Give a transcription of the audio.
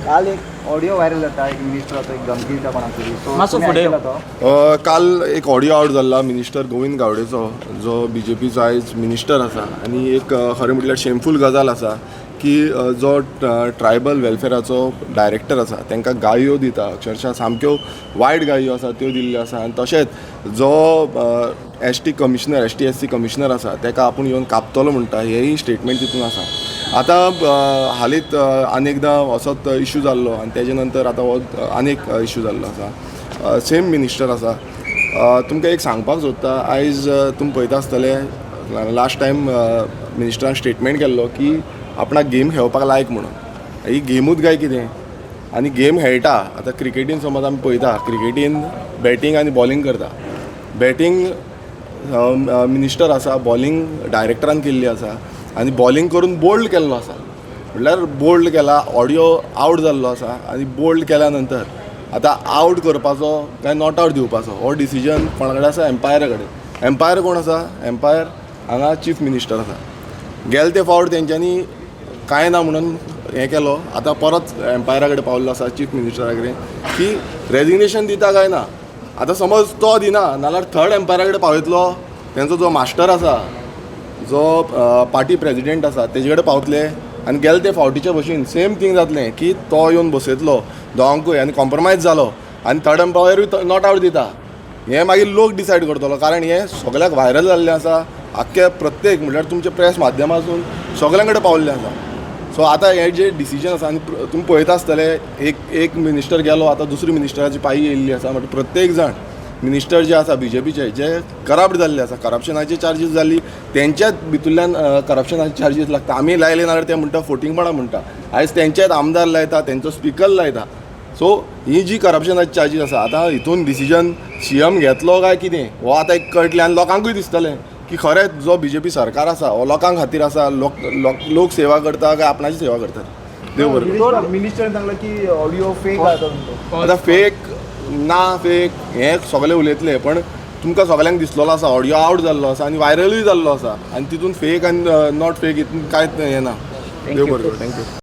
काल एक audio viral जाता, एक मिनिस्टराचो, एक धमकी दिता कोणाक तरी. सो मातसो तुमी फुडें आयकला तो? काल एक ऑडियो आवट जाल्ला मिनिस्टर गोविंद गावडेचो, जो बीजेपीचो आयज मिनिस्टर आसा. आनी एक खरें म्हटल्यार शेमफूल गजाल आसा की जो ट्रायबल वेलफेराचो डायरेक्टर आसा, तांकां गाळयो दिता, अक्षरशा सामक्यो वायट गाळयो आसा त्यो दिल्ल्यो आसा. आनी तशेंच जो ST commissioner, ST SC commissioner आसा, ताका आपूण येवन कापतलो म्हणटा, हेंय स्टेटमेंट तितून आसा. आतां हालींच आनी एकदां असोच इशू जाल्लो आनी तेजे नंतर आतां हो आनी एक इशू जाल्लो आसा. सेम मिनिस्टर आसा. तुमकां एक सांगपाक सोदता, आयज तुमी पळयता आसतले, लास्ट टायम मिनिस्टरान स्टेटमेंट केल्लो की आपणाक गेम खेळपाक लायक म्हणून. ही गेमूच काय कितें? आनी गेम खेळटा. आतां क्रिकेटीन समज आमी पळयता, क्रिकेटीन बॅटींग आनी बॉलिंग करता. बॅटींग मिनिस्टर आसा, बॉलिंग डायरेक्टरान केल्ली आसा आनी बॉलिंग करून बोल्ड केल्लो आसा. म्हटल्यार बोल्ड केला, ऑडियो आवट जाल्लो आसा. आनी बोल्ड केल्या नंतर आतां आवट करपाचो काय not out दिवपाचो हो डिसिजन कोणा कडेन आसा? एम्पायरा कडेन. एम्पायर कोण आसा? एम्पायर हांगा चीफ मिनिस्टर आसा. गेले ते फावट तेंच्यांनी कांय ना म्हणून हें केलो. आतां परत एम्पायरा कडेन पावल्लो आसा, चीफ मिनिस्टरा कडेन, की रेजिग्नेशन दिता काय ना. आतां समज तो दिना नाल्यार थर्ड एम्पायरा कडेन पावयतलो. तेंचो जो मास्टर आसा, जो पार्टी प्रेजिडेंट आसा, तेजे कडेन पावतले. आनी गेले ते फावटीच्या भशेन सेम थींग जातलें की तो येवन बसयतलो दोगांकूय आनी कॉम्प्रोमायज जालो आनी थर्ड एम्पायरूय not out दिता. हें मागीर लोक डिसायड करतलो, कारण हें सगळ्याक व्हायरल जाल्लें आसा. आख्खे प्रत्येक म्हळ्यार तुमचे प्रेस माध्यमासून सगळ्यां कडेन पावल्लें आसा. सो आतां हें जें डिसिजन आसा, आनी तुमी पळयता आसतले, एक एक मिनिस्टर गेलो, आतां दुसरी मिनिस्टराची पाळी येयल्ली आसा. म्हणटा प्रत्येक जाण मिनिस्टर जे आसा बीजेपीचे, जे करप्ट जाल्ले आसा, करप्शनाचे चार्जीस जाल्ली, तेंच्याच भितूरल्यान करप्शनाचे चार्जीस लागता. आमी लायले नाल्यार ते म्हणटा फोटिंगपणां म्हणटा. आयज तेंचेच आमदार लायता, तेंचो स्पिकर लायता. सो ही जी करप्शनाची चार्जीस आसा, आतां हितून डिसिजन सीएम घेतलो काय कितें हो आतां एक कळटलें. आनी लोकांकूय दिसतलें की खरेंच जो बीजेपी सरकार आसा हो लोकां खातीर आसा, लोक लोक लोक सेवा करता काय आपणाची सेवा करता. देव बरें करूं. मिनिस्टरान सांगला की ऑडिओ फेक आसा तुमचो. आतां फेक ना फेक हें सगळें उलयतले, पण तुमकां सगळ्यांक दिसलेलो आसा, ऑडियो आवट जाल्लो आसा आनी व्हायरलूय जाल्लो आसा. आनी तितून फेक आनी not fake हितून कांयच हें ना. देव बरें करूं. Thank you.